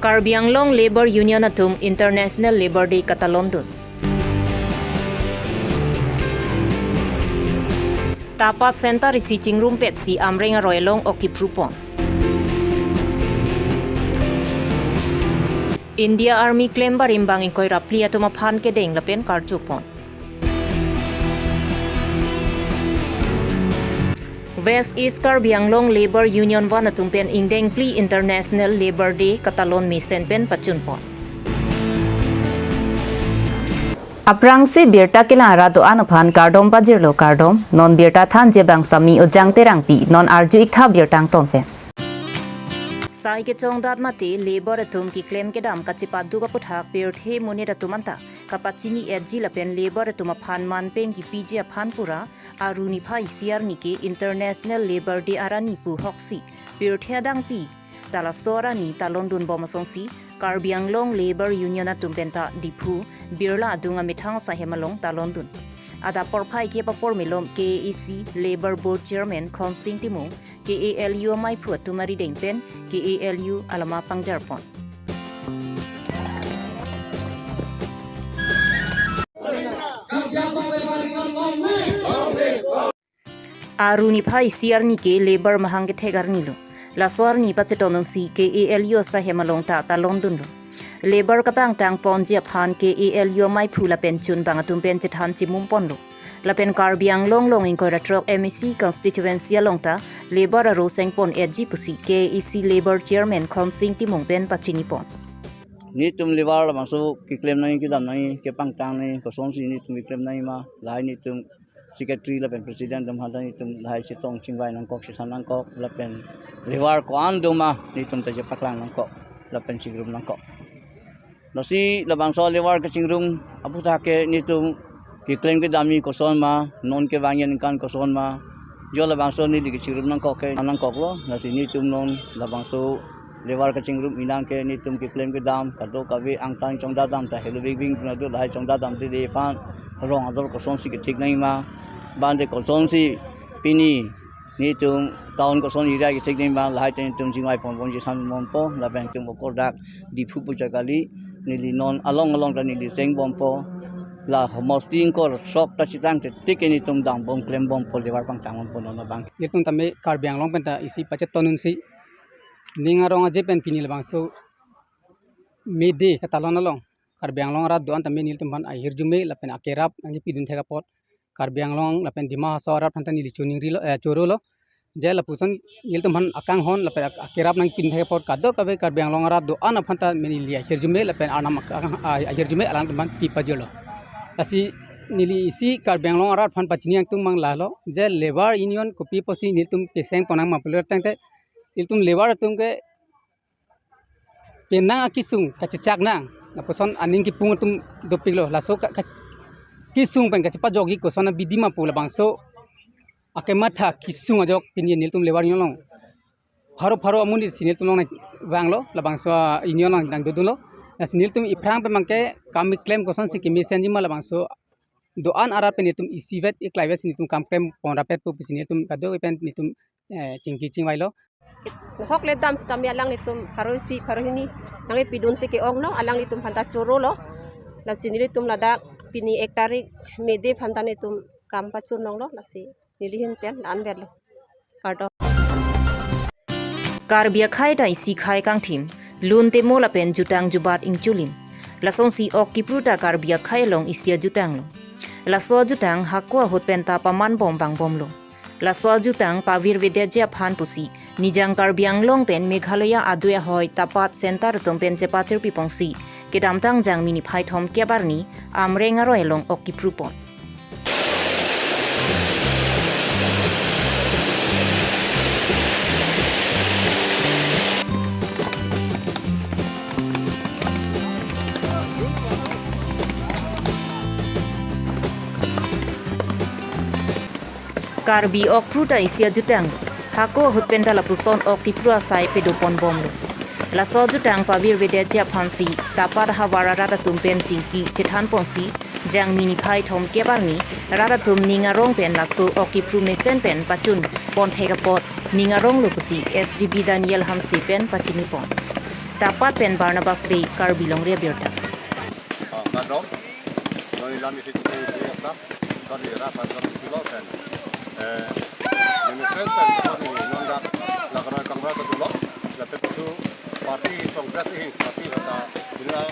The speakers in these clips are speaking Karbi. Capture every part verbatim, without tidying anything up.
Karbi Anglong Labour Union atum International Labour Day katalondun. Tapat center isi chingrumpetsi Amreng aroi along ok kiprupon. India Army klem barim bang ingkoi ra phli atum aphan kedeng lapen karjupon. West East Karbi Anglong Labour Union van atum pen ingdeng phli International Labour Day katalon mesen pen pachunpon. Aphrangsi birta kelang arat do-an aphan kardom pajirlo kardom, non birta thanji abang Sami Ojang Terangpi, non arju iktha birta angton pen. Sai kechongdat mate labour atum keklem kedam kachepaduk aputhak pirthe monit atum anta kapachini-etji lapen labour atum aphan manpeng kipiji aphan pura Aru niphai isi arni ke International Labour Day arni pu hoksi pirthe adangpi ta laso arni talondun bom asonsi Karbi Anglong Labour Union atum penta Diphu Birla adung amethang asai hem along talondun. Adap porphai ke papormelom K A A C Labour Board Chairman Khonsing Timung, K A L U amaiphu atum arideng pen K A L U alama pangjarpon. Aru niphai isi arni ke labour mahang kethek arni lo. Laso arni pachetonsi K A L U asai hem along ta talondunlo. Labour kapangtang ponji aphan K A L U amaiphu lapen chunbang atum pen chethan chimumponlo. Lapen Karbi Anglong along ingkoi ra throk M A C constituency along ta labour aro sengpon-etji pusi K A A C Labour Chairman Khonsing Timung pen pachinipon. Netum labour labangso keklem nangji kedam nangji kepangtang nangji kosonsi netum keklem nangji ma lahai netum secretary lapen president atum aphan ta netum lahai chetong chingvai nangkok, chethan nangkok lapen labour ko-an do ma netum ta chepaklang nangkok lapen chingrum nangkok. Lasi labangso labour kachingrum aputhak ke netum keklem kedamji koson ma, non kevangji aningkan koson ma, jo labangso neli kachingrum nangkok ke nangkoklo. Lasi netum non labangso labour kachingrum inang ke netum keklem kedam kadokave angtan chongdadam ta helo big bing puna do lahai chongdadamde aphan rong ador kosonsi kethek nangji ma, bande kosonsi pini netum town koson area kethek nangji ma lahai ta netum chingvai ponbom chesam bompo lapen netum okordak Diphu puchak kali, neli non along along ta neli sengbompo. La homosti ingkoi ra throk ta chetang te tik netum dambom klembompo labour pangtang bompo non abang. Netum tame Karbi Anglong penta isi pachetonunsi ning arong aje pen pini labangso May Day katalon along Karbi Anglong arat do-an tame nelitum aphan ahirjume lapen akerap nangkepidun thek apot Karbi Anglong lapen Dima Hasao arat aphanta neli choningrilo, eh, chorolo. Je lapuson nelitum aphan akanghon lapen ak-, akerap nangpidun thek apot kadokave Karbi Anglong arat do-an aphanta neli ahirjume lapen arnam ak-, ak-, ah, ahirjume alangtum aphan pipajirlo. Lasi neli isi Karbi Anglong arat aphan pachini angtung mang lalo. Je labour union kopi pusi nelitum keseng ponnang ma pulo tangte nelitum labour atum ke penang akesung kachechak nang. Lapuson aning kepung atum dopiklo. Laso ka, ka, kesung pen kachepajokji koson abidi ma pu labangso akematha kesung ajok pini nelitum labour union along pharo pharo amonit si nelitum along nangvanglo, labangso union along nangdodunlo. Lasi nelitum iphrang pen abangke kam keklem kosonsi kemesenji ma labangso do-an arat pen nelitum isivet iklaivet si nelitum kam klem pon rapet pu pusi nelitum kado pen nelitum, eh, chingki chingvailo. Hokledam sitame alanglitum pharo isi pharo hini nangkepidunsi ke-onglo, alanglitum aphanta chorolo. Lasi nelitum ladak pini ek tarik May Day aphanta nelitum kam pachun longlo, lasi neli ahin pen la-an verlo. Kardom. Karbi akhei ta isi khei kangthim, lun temo lapen jutang jubat ingchulim. Lasonsi ok kipru ta Karbi akhei along isi ajutanglo. Laso ajutang hako ahut penta pamanbom vangbomlo. Laso ajutang pavirvedetji aphan pusi Nijang Karbi Anglong pen Meghalaya adui ahoi Tapat Center atum pen chepatirpiponsi kedamtang Jangmi niphai thomkep arni Amreng aroi along ok kiprupon. Karbi ok kipru ta isi ajutang. Hako ahut penta lapuson ok kipru asai padoponbomlo. Laso ajutang pavirvedetji aphansi Tapat havar arat atum pen chingki chethanponsi Jangmi niphai thomkep arni rat atum ning arong pen laso ok kipru mesen pen pachunpon thek apot ning aronglo pusi S D B Daniel Hanse pen pachinipon. Tapat pen Barnabas Bey, Karbi Longri Abirta. Ah, kardom. Non ilam isi tini di apa? Sorry, ra pan sorry, pilo pen. Eh, Minister pen sorry, non dak lakroi Congress tu lo. Lapen tu party Congress hi party kata bila.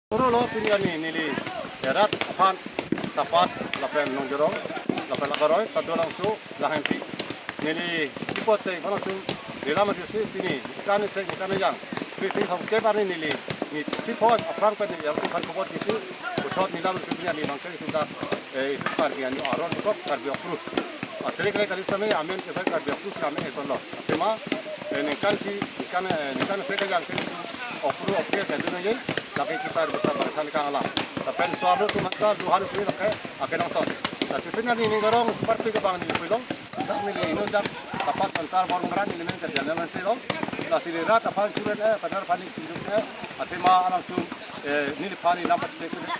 Puro lo pini ani neli erat aphan Tapat lapen Nongjorong lapen lakroi ta dolangso lahenpi. Neli ipote kono tu rila ma jusi pini kani se kani yang. Pini song kep ani neli ni sipon aphrang pen yang tu kan kobot isi. Puthot nilam si pini ani bangkali tu dak, eh, itu Karbi ani aron kok Karbi okru. Atrik le kali sitame amen ke Karbi okru si amen ekon lo. Tema, eh, ningkan si, ningkan, eh, ningkan se ke yang ke itu okru okru ke dun ye, lagi kisar besar bangsan kang alam. Lapen suar tu mata duhar tu lake, ake nang sot. Lasi pini ani ning garong parti ke bang ni puilong. Dak neli inu dak Tapat Santar Borong Meran neli men kerja nang si lo. Lasi neli rat aphan churen eh, panar aphan ni chingjung eh. Atema alam tu, eh, neli aphan ni lampat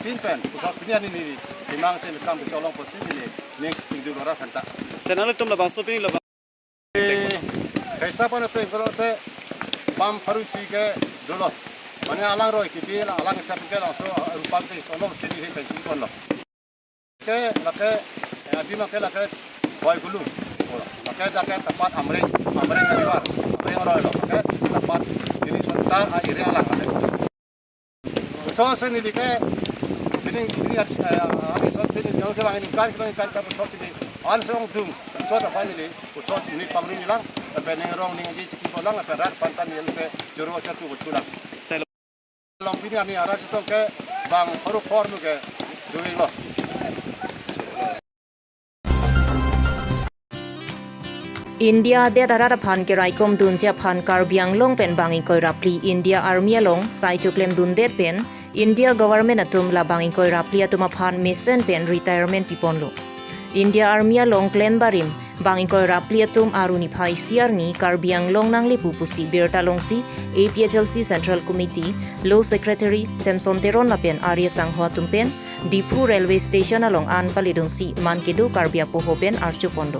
pin pen. Puthot pini ani neli imang te kam cholong posi neli ning chingjung lo ra phanta. Tenang tum labangso pini labang. Eh, kaisa pana te, pero te, pam pharu si ke dolo. Mane alang roi kipi, alang chap ke langso, rupam ke tolo, ke di pen si kono. Ke, lake, eh, adi ma ke lake, boi gulu. Lake dak ke Tapat Amreng, Amreng Ariwar, Amreng roi lo, ke Tapat, ini sebentar, ah, iri alang lake. Puthot si neli ke, ini, ini, eh, ami son si neli, nol ke bang ini kan, kan, kan, puthot si neli, an seong dung, puthot aphan neli, puthot neli pangri nilang, lapen ning rong ning ji chiki polang, lapen rat pantan neli se juru char chu chu lang. Long pini ani arat sitong ke bang pharu phor nu ke duwi lo. India adet arat aphan keraikom dunji aphan Karbi Anglong pen bang ingkoi ra phli India Army along sai choklem dundet pen India government atum la bang ingkoi ra phli atum aphan mesen pen retirement piponlo. India Army along klem barim bang ingkoi ra phli atum aru niphai isi arni Karbi Anglong nanglepu pusi birta longsi A P H L C Central Committee, Law Secretary Samson Teron lapen Arya Sangho atum pen Diphu Railway Station along an palidunsi man kedo Karbi apoho pen archupon do.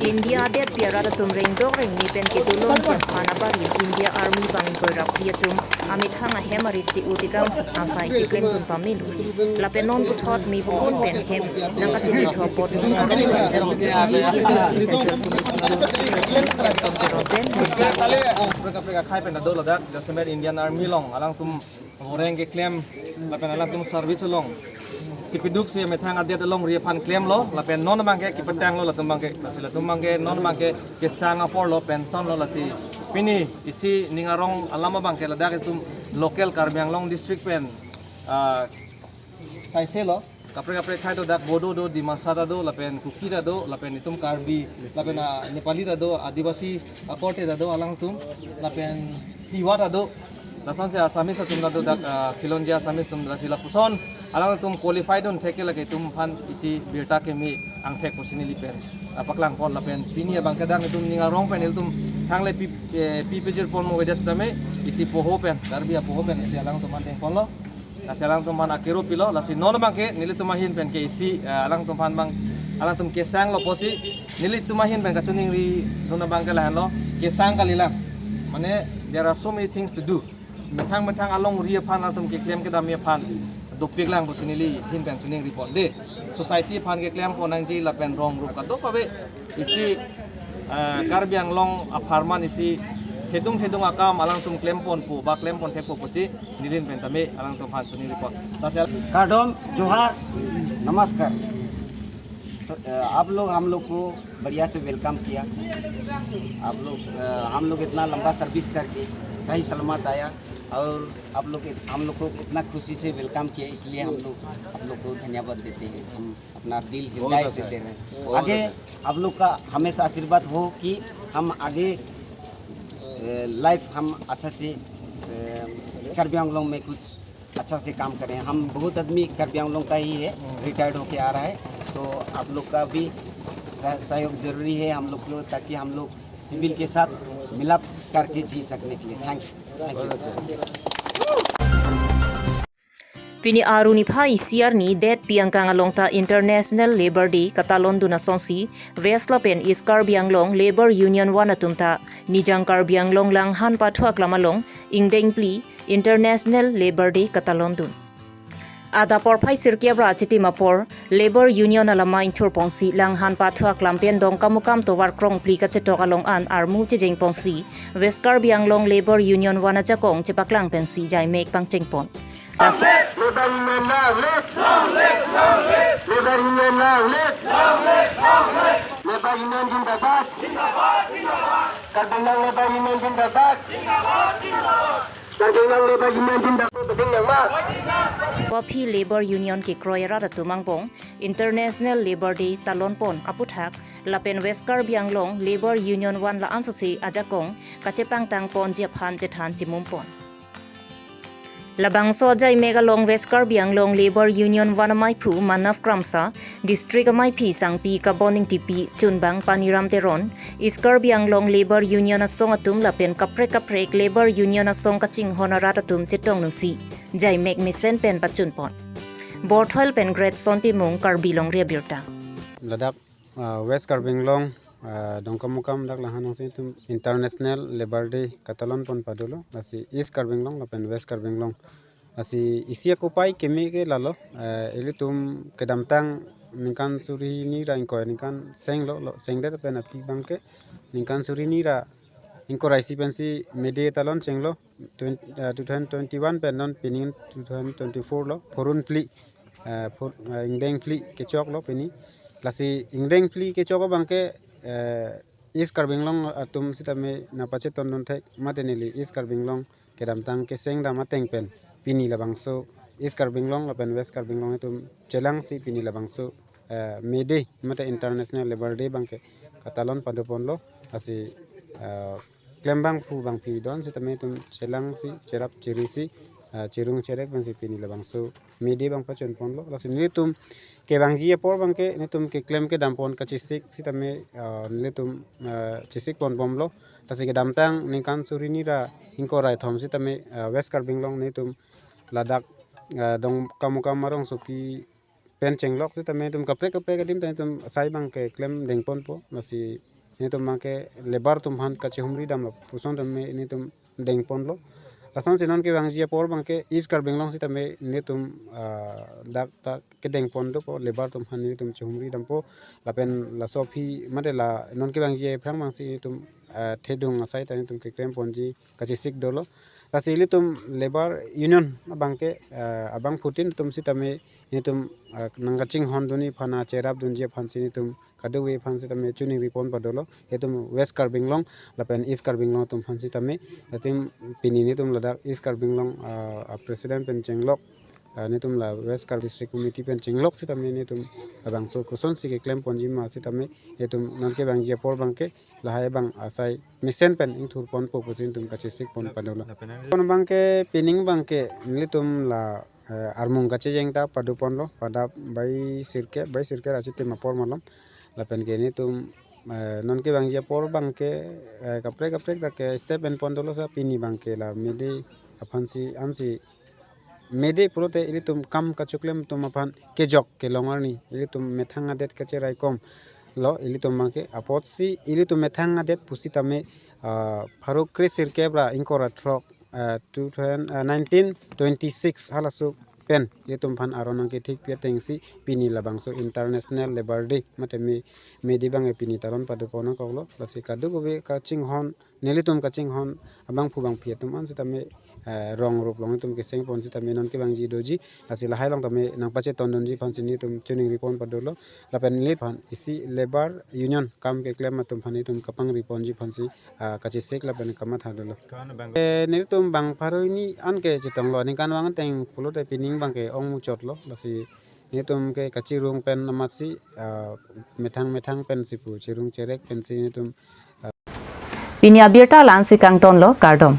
India adet pi arat atum rengdok rengni pen kedolon jam aphan abarim India Army bang ingkoi ra phli atum amethang ahem arit che-u tekang asai cheklem dun pamelo. Lapen non puthot mepun pen hem nangkachini thopot ni arum si A P H L C Central Committee Secretary Samson Teron pen. Kaprek kaprek akhai pen ado ladak jasemet Indian Army along alangtum voreng keklem lapen alangtum service along chipiduk si methang adet alongri aphan klemlo lapen non abangke kepatanglo latum abangke, lasi latum abangke non abangke kesang apor lo, pension lo, lasi pini isi ning arong alam abangke ladak itum local Karbi Anglong district pen, ah, saise lo, kaprek kaprek akhai do, dak Bodo do, Dimasa ta do, lapen Kuki ta do, lapen itum Karbi, lapen, ah, Nepali ta do, Adivasi akorte ta do alangtum, lapen Tiwa ta do. Lasonsi Assamese atum ta do dak, ah, Khilonjia Assamese atum, lasi lapuson alangtum qualified un theke lake itum aphan isi birta keme angthek pusi neli pen, ah, paklangpon lapen pini abangke dak itum ning arong pen ilitum thangle pi, eh, pi pejir pon mo vedas tame isi poho pen, Karbi apoho pen isi alangtum aphan dengponlo. Lasi alangtum aphan akero pilo, lasi non abangke nelitum ahin pen ke isi, eh, alangtum aphan bang, alangtum kesanglo pusi, nelitum ahin pen kachiningri dun abangke lahenlo, kesang kalilang. Mane, there are so many things to do. Methang methang alongri aphan alangtum keklem kedam aphan dopik lang pusi neli ahin pen chiningripon de. Society aphan keklem pon nangji lapen rong rup kadokave isi, eh, Karbi Anglong apharman isi thedung thedung akam alangtum klemponpo ba klemponthekpo pusi neli ahin pen tame alangtum aphan chiningripon. Lasi al- Kardom, Johar, Namaskar. स-, अ, आप लोग हम लोग को बढ़िया से वेलकम किया। आप लोग, अ, हम लोग इतना लंबा सर्विस करके सही सलामत आया और आप लोग इत-, हम लोग को इतना खुशी से वेलकम किया, इसलिए हम लोग आप लोग को धन्यवाद देते हैं। हम अपना दिल बहुत हृदय अच्छा से है। दे रहे हैं। बहुत आगे अच्छा है। आप लोग का हमेशा आशीर्वाद हो कि हम आगे, अ, लाइफ हम अच्छा से, अ, कार्बी आंगलोंग में कुछ अच्छा से काम करें। हम बहुत आदमी कार्बी आंगलोंग का ही है, रिटायर्ड होके आ रहा है, तो आप लोग का भी सह-, सहयोग जरूरी है हम लोग को, ताकि हम लोग सिविल के साथ मिलाप करके जी सकने के लिए। Thanks. Thank you. Pini arni pha isi arni det pi angkang along ta International Labour Day katalon dun asonsi, West lapen East Karbi Anglong Labour Union One atum ta Nijang Karbi Anglong Langhan Pathu Aklam along ingdeng phli International Labour Day katalon dun. Adap porphai sirkep ra achitim apor Labour Union alama ingthur ponsi Langhan Pathu Aklam pen Dongkamukam tovar krong phli kachetok along an armu chejeng ponsi West Karbi Anglong Labour Union One ajakong chepaklang pensi jaimek pangcheng pon. Laso Labour Union long live! Labour Union long live! Labour Union zindabad! Karbi Anglong Labour Union zindabad! Karbi Anglong Labour Union zindabad! Keding nangma! Kopi Labour Union kekroi arat atum angbong International Labour Day talon pon aputhak lapen West Karbi Anglong Labour Union One la-an sose ajakong kachepangtang ponji aphan chethan chimum pon. Labangso ajaimek along West Karbi Anglong Labour Union One amaiphu Manav Kramsa, District amaiphi Sangpi Kabon Ingtipi, chunbang Paniram Teron, East Karbi Anglong Labour Union asong atum lapen kaprek kaprek Labour Union asong kachinghon arat atum chetong nunsi jaimek mesen pen pachun pon. Borthoil pen Great Son Timung, Karbi Longri Abirta. Ladak, ah, West Karbi Anglong, ah, Dongkamukam dak Langhan alongsi itum International Labour Day katalon pon padolo, lasi East Karbi Anglong lapen West Karbi Anglong. Lasi isi akopai keme ke lalo, eh, ilitum kedamtang ningkan suri hini ra ingkoi ningkan senglo, lo, sengdet pen aphi abangke ningkan suri hini ra ingkoi ra isi pensi May Day talon chenglo, twenty, eh, two thousand twenty-one pen non pining two thousand twenty-four lo, phurun phli, eh, phur-, eh, ingdeng phli kechoklo pini. Lasi ingdeng phli kechok abangke, eh, East Karbi Anglong atum sitame nangpachetondun thek mate neli East Karbi Anglong kedamtang keseng dam ateng pen pini labangso East Karbi Anglong lapen West Karbi Anglong itum chelangsi pini labangso, eh, May Day mate International Labour Day abangke katalon pado ponlo, lasi, eh, klembangphu bangphi don sitame itum chelangsi cherap cherisi, eh, cherung cherek pensi pini labangso May Day abang pachun ponlo, lasi nelitum kevangji apor abangke nelitum keklem kedam pon kachesik sitame, ah, nelitum, ah, chesik pon bomlo. Lasi kedamtang ningkan suri hini ra ingkoi ra kethom sitame, ah, West Karbi Anglong nelitum ladak, ah, Dongkamukam arongsopi pen chenglok sitame nelitum kaprek kaprek adim ta nelitum asai abangke klem deng ponpo. Lasi nelitum abangke labour atum aphan kachehumri damlo puson tame nelitum deng ponlo. Lasonsi non kevangji apor abangke East Karbi Anglong sitame nelitum, ah, dak ta kedeng pon dopo, labour atum aphan nelitum chehumri dampo. Lapen laso aphi mate la non kevangji aphrang abangsi nelitum, ah, thedung asai ta nelitum keklem ponji kachesik dolo. Lasi ilitum Labour Union abangke, ah, abangphutin atum sitame nelitum, ah, nangkachinghon dunji aphan, ah, cherap dunji aphansi nelitum kadokave aphan sitame choningri pon padolo. Itum West Karbi Anglong lapen East Karbi Anglong atum aphan sitame. Latum pini nelitum ladak East Karbi Anglong, ah, ah, President pen chenglok, ah, nelitum la West Karbi District Committee pen chenglok sitame nelitum labangso kosonsi keklem ponji ma sitame itum non kevangji apor abangke lahai abang asai mesen pen ingthur ponpo pusi nelitum kachesik pon padolo. Pon abangke pining abangke nelitum la, eh, armung kachejeng ta pado ponlo, pada bai sirkep, bai sirkep ra achitim apor malom. Lapen ke nelitum, eh, non kevangji apor abangke, eh, kaprek kaprek dak ke step en pon dolo, sa pini abangke la May Day aphansi ansi May Day pulote ilitum kam kachoklem atum aphan kejok kelong arni, ilitum methang adet kacheraikom lo, ilitum abangke apotsi ilitum methang adet pusitame, ah, pharo kre sirkep ra ingkoi ra throk, ah, two thousand, ah, nineteen twenty-six halaso pen ilitum aphan aron nangkethekpi atengsi pini labangso International Labour Day mate May, May Day abang pini talon pado pon nangkoklo. Lasi kadokave kachinghon, nelitum kachinghon abangphu bangphi atum an sitame, eh, rong rup along itum keseng pon sitame non kevangji doji, lasi lahai along tame nangpachetondunji aphansi nelitum choningri pon padolo. Lapen neli aphan isi Labour Union kam keklem atum aphan itum kapangri ponji aphansi, ah, kachesik lapen kamatha dolo. Kawan bang. Eh, nelitum bang pharo hini an ke chetonglo, ningkan vang ateng pulote pining abangke ongmuchotlo, lasi nelitum ke kachirung pen amatsi, ah, methang methang pensi pu, chirung cherek pensi nelitum. Pini abirta la-ansi kangtonlo, kardom.